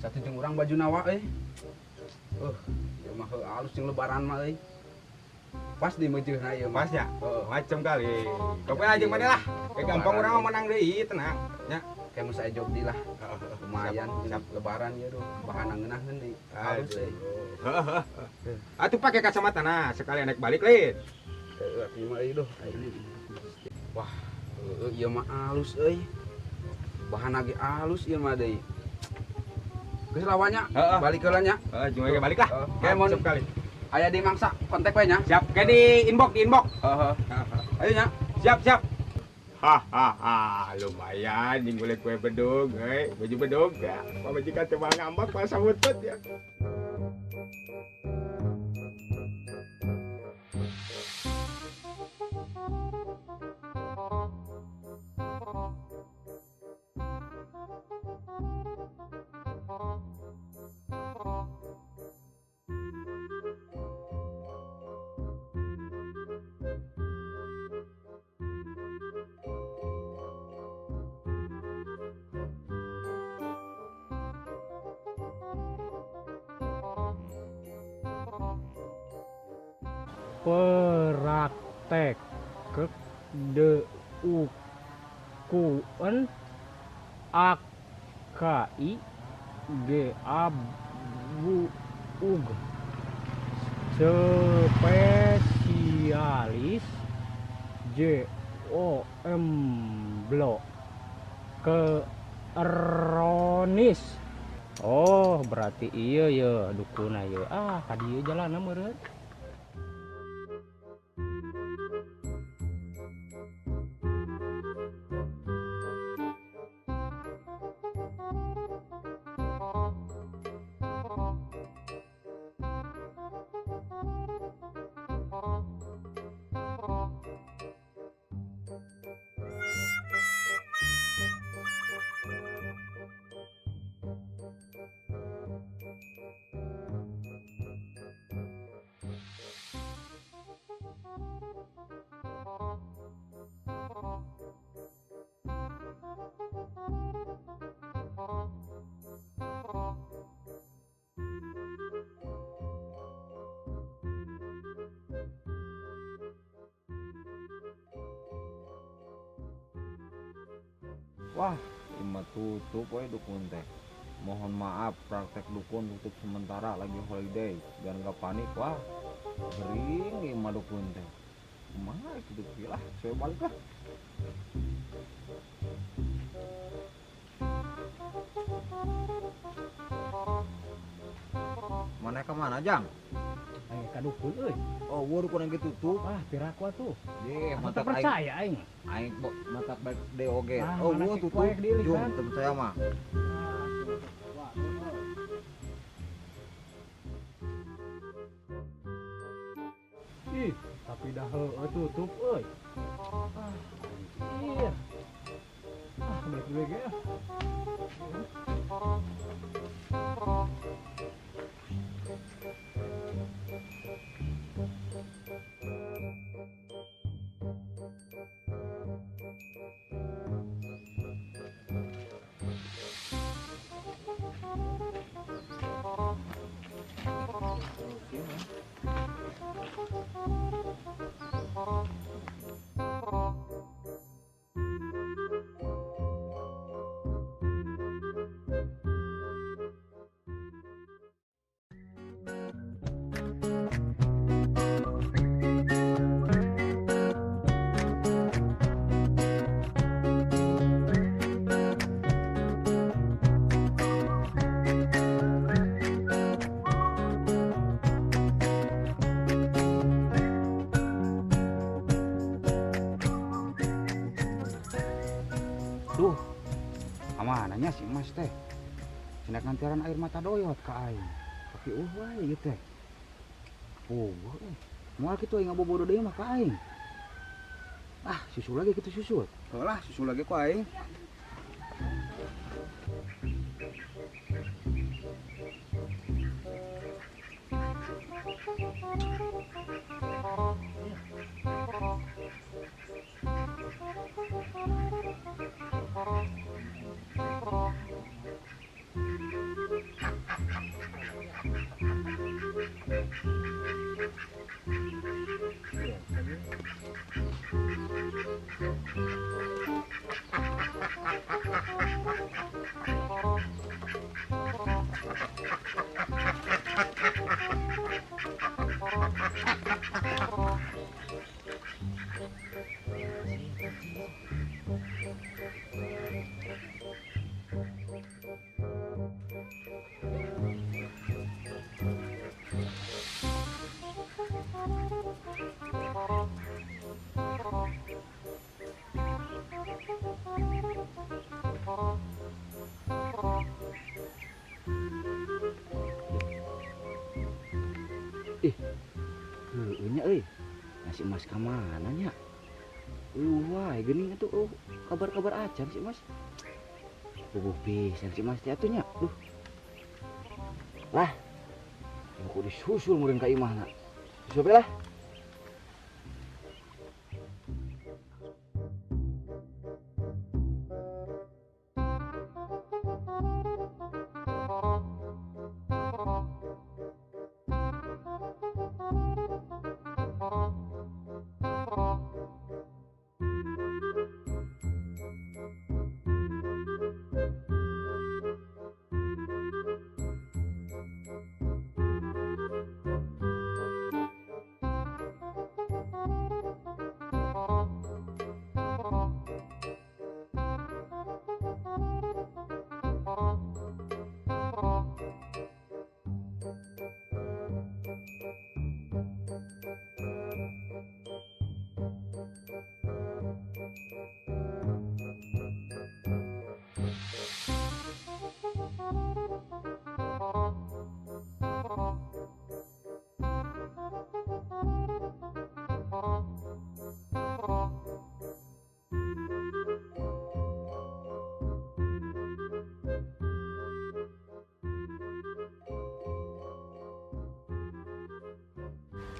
Satu jeung urang baju nawa euy. Ieu mah heuh alus jeung lebaran mah euy. Pas di meujeuna ieu mah. Pas nya? Heeh. Macem kali. Pokoknya aja mana lah. Kayak gampang urang mah menang deui, tenang. Nya. Kayak mun saya job di lah. Lumayan Siap. lebaran ya duh, bahan ngeunaheun deui. Halus euy. Heeh. Atuh pakai kacamata nah, sekali naik balik lain. Heeh, atuh mah euy duh. Wah, heueuh ieu mah alus euy. Bahan lagi alus ieu mah deui. Geus lawannya, balik heula nya. Heeh, jeung we balik lah. Kayak mun Siap kali. Aya di mangsa kontak we nya. Siap, kayak di inbox, di inbox. Heeh. Ayo nya. Siap, siap. Hahaha, lumayan ninggule kue bedug, euy, baju bedug ya. Pamajikan teu ngambek pas samutut ya. Praktek kek de u ku n a k i g a b u g spesialis J O M blo keronis. Oh berarti iya ya dukuna ya, ah tadi ieu jalanna meureun. Wah, ima tutup we dukun teh. Mohon maaf, praktek dukun tutup sementara lagi holiday. Biar nggak panik, wah. Gering ima dukun teh. Kumaha gitu lah, saya balik lah. Mana kemana, Jang? Ka dukun euy. Oh, gua dukun yang ditutup. Ah, piraku atuh. Ye, Atuh mata teu percaya aing. Aing mata baik DOG. Ah, Oh, mana gua si tutup. poek dieulik, Jung, kan? teu percaya mah. Ih, tapi dah heueuh tutup euy. Ah, anjir. Ah, balik dulu ge. Duh, amananya si emas teh. Cenah ngantiran air mata doyot ka aing. Tapi wae ieu teh. Puguh euy. Moal kitu aing ngabobodo deui mah ka aing. Ah, susul lagi kitu susul. Heuh lah, susul lagi ku aing. Ih, heueuh nya euy. Nasi emas ka mana nya? Wah, geuning atuh oh, kabar-kabar acan si Mas. Puguh pisan si Mas teh atuh nya. Duh. Lah. Aku disusul meureun ka imahna. Susul lah.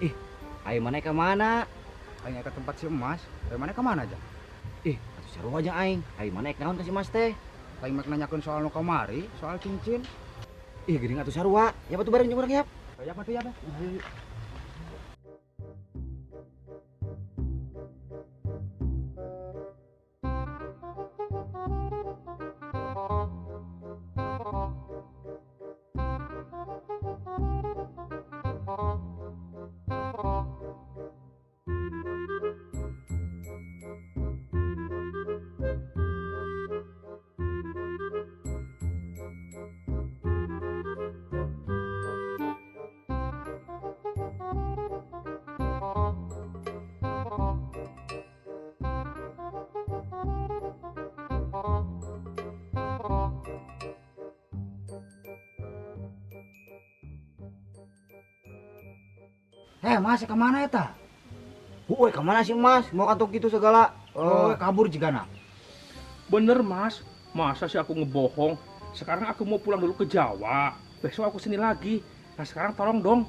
Ih, ayo mana ke mana? Aing ke tempat si Emas. Ayo mana ke mana aja? Ih, atuh seru aja aing. Ayo mana naon ka si Mas teh? Aing mek nanyakeun soal nu kamari, soal cincin. Ih, geuning atuh sarua. Ya batu bareng jeung urang yap. Ya batu ya. Mas, kemana eta? Woi, kemana sih Mas? Mau kantor gitu segala. Oh, kabur juga nak. Bener Mas, masa sih aku ngebohong? Sekarang aku mau pulang dulu ke Jawa. Besok aku sini lagi. Nah sekarang tolong dong,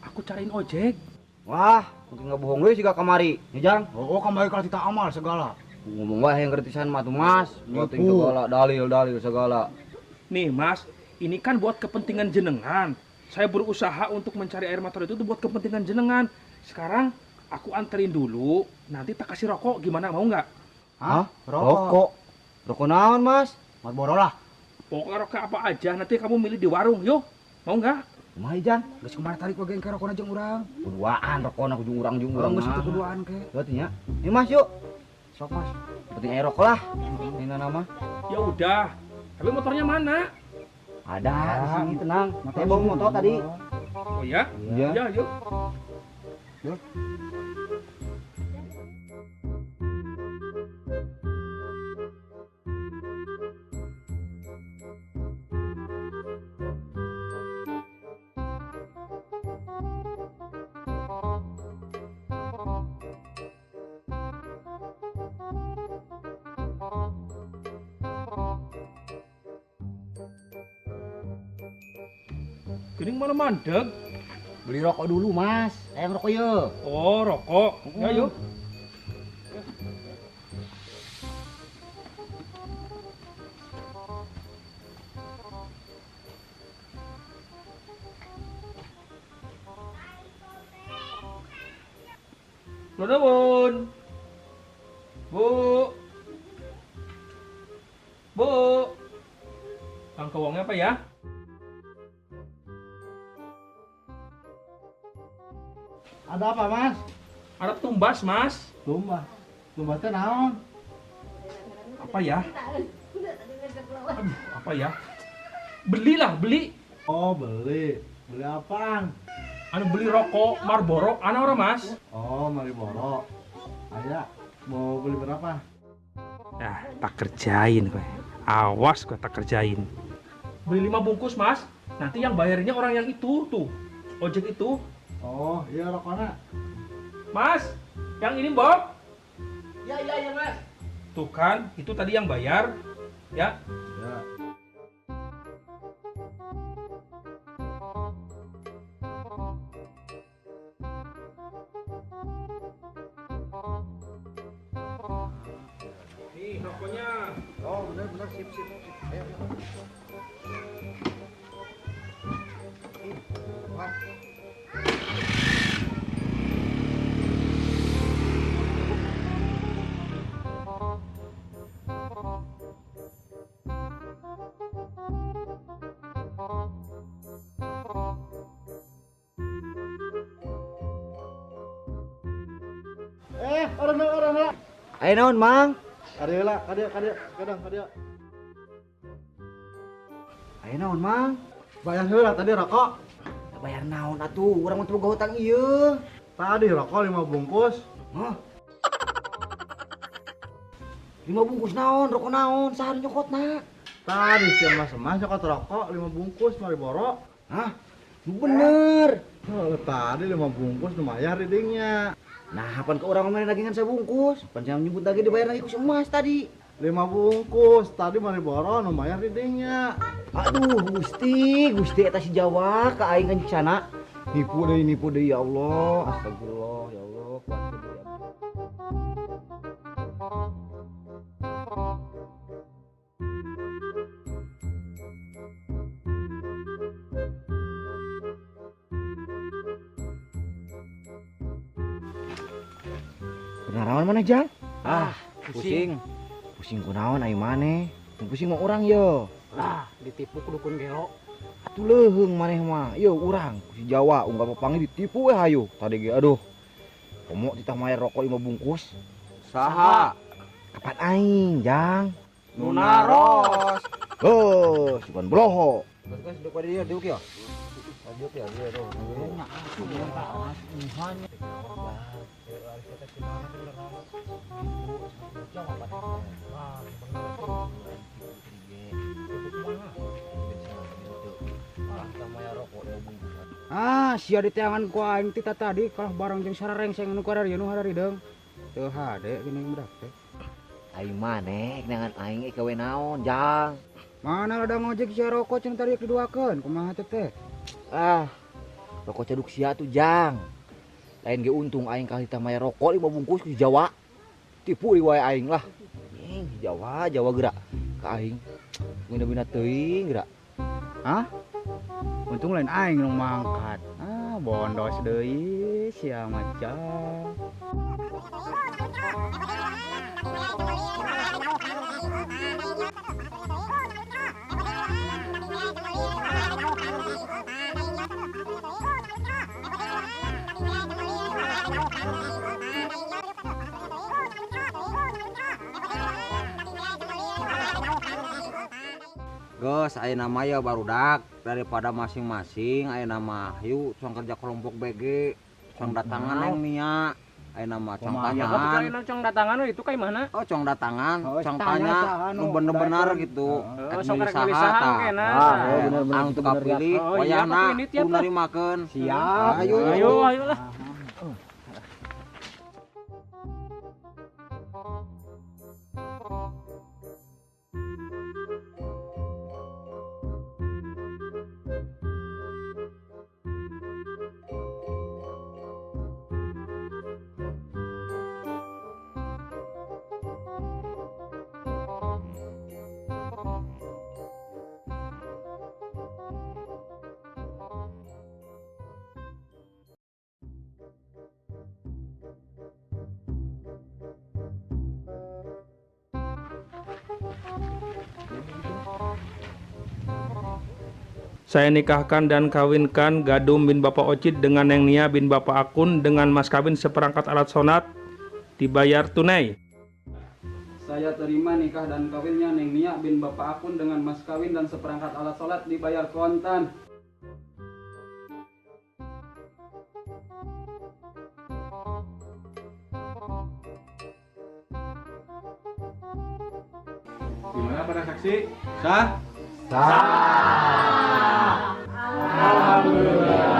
aku cariin ojek. Wah, mungkin nggak bohong lu juga kemari, ya Jang? Oh, kemari kalau tidak amal segala. Ngomong wae yang gratisan mah tuh Mas. Penting segala, dalil-dalil segala. Nih Mas, ini kan buat kepentingan jenengan. Saya berusaha untuk mencari air mata itu buat kepentingan jenengan. Sekarang aku anterin dulu, nanti tak kasih rokok, gimana mau nggak? Hah? Rokok? Rokok naon Mas? Marlboro lah. Pokoknya rokok apa aja, nanti kamu milih di warung, yuk. Mau nggak? Kumaha Jan? Geus kumaha tarik bagian ke rokokna jeung urang. Kuduaan rokokna jeung urang jeung urang. Geus itu kuduaan ke. Berarti nya. Ini Mas yuk. Sok Mas. Penting air rokok lah. Ini nama. Ya udah. Tapi motornya mana? Ada di sini tenang. Saya bawa motor tadi. Oh ya? Iya. Ya, yuk. Yuk. Gening mana mandeg? Beli rokok dulu Mas. Sayang rokok ye. Oh rokok. Ya yuk. Nuwun. Bu. Bu. Kang Kewongnya apa ya? Ada apa, Mas? Ada tumbas, Mas. Tumbas. Tumbasnya naon? Apa ya? Aduh, apa ya? Belilah, beli. Oh, beli. Beli apaan? Anu beli rokok Marlboro, ana ora, Mas? Oh, Marlboro. Aya, mau beli berapa? Nah, tak kerjain kowe. Awas kowe tak kerjain. Beli 5 bungkus, Mas. Nanti yang bayarnya orang yang itu tuh. Ojek itu. Oh, iya rokoknya. Mas, yang ini, Bob. Ya, ya, ya, Mas. Tuh kan, itu tadi yang bayar. Ya. Ya. Nih, rokoknya. Oh, benar benar sip sip. Ayo, ayo. Wah. Orang orang orang. Ayo naon, Mang? Kadieu lah, kadieu, kadieu, kadang kadieu. Ayo naon, Mang? Bayar heula tadi rokok. Bayar naon atuh, urang mah teu boga hutang ieu. Tadi rokok 5 bungkus. Hah? 5 bungkus naon, rokok naon, saha nu nyokotna? Tadi si emas-emas nyokot rokok 5 bungkus Marlboro. Hah? Bener. Oh, tadi 5 bungkus lumayan readingnya. Nah, pan ke orang kemarin lagi ngan sabungkus. Pan saya nyebut lagi dibayar lagi ku si emas tadi. 5 bungkus, tadi Marlboro lumayan readingnya. Aduh, Gusti, Gusti eta si Jawa ka aing kan sana. Nipu deui ya Allah. Astagfirullah ya Allah, kuatkeun deui abdi. Kenarawan mana, Jang? Ah, pusing. Pusing kunaon ai maneh? Teu pusing mah urang ye. Ah, ditipu ku dukun gelo. Atuh leuheung maneh mah. Ye urang ku si Jawa unggal papanggih ditipu we hayu. Tadi ge aduh. Komo titah mayar rokok 5 bungkus. Saha? Kapan aing, Jang? Nu naros. Heuh, sugan bloho. Geus duk dia diuk ya. Diuk ya dia tuh. Ah, sia diteangan ku aing tita tadi kalah barang jeung sararengseng nu kararieu nu hararideng. Teu hade geuning budak teh. Aing maneh dengan aing gawe naon, Jang? Mana ladang ojek sia rokok cenah tadi diduakeun, kumaha teh teh? Ah, rokok caduk sia tuh, Jang. Lain ge untung aing kalah titah mayar rokok 5 bungkus ku si Jawa. Tipu deui wae aing lah. Ing si Jawa, Jawa geura ka aing. Bina-bina teuing geura. Hah? Untung lain aing nu mangkat. Ah, bondos deui sia macam. Geus ayeuna mah ya barudak daripada masing-masing ayeuna mah yuk cong kerja kelompok BG cong datangan yang nia ayeuna mah cong tanyahan. Cong datangan itu kayak mana? Oh, cong datangan, Oh, cong tanya tanya saha nu nu bener-bener daekeun. gitu. Oh, Rek sok milih rek milih saha saha tah. kena. Ah, bener-bener, anu itu teu bener, kapilih, Oh, iya, wayahna pakai kudu lah. narimakeun. Siap. Ayo, Ayo, ayo lah. Saya nikahkan dan kawinkan Gadum bin Bapak Ocit dengan Neng Nia bin Bapak Akun dengan mas kawin seperangkat alat sholat dibayar tunai. Saya terima nikah dan kawinnya Neng Nia bin Bapak Akun dengan mas kawin dan seperangkat alat sholat dibayar kontan. Gimana para saksi? Sah? Sah. Alhamdulillah.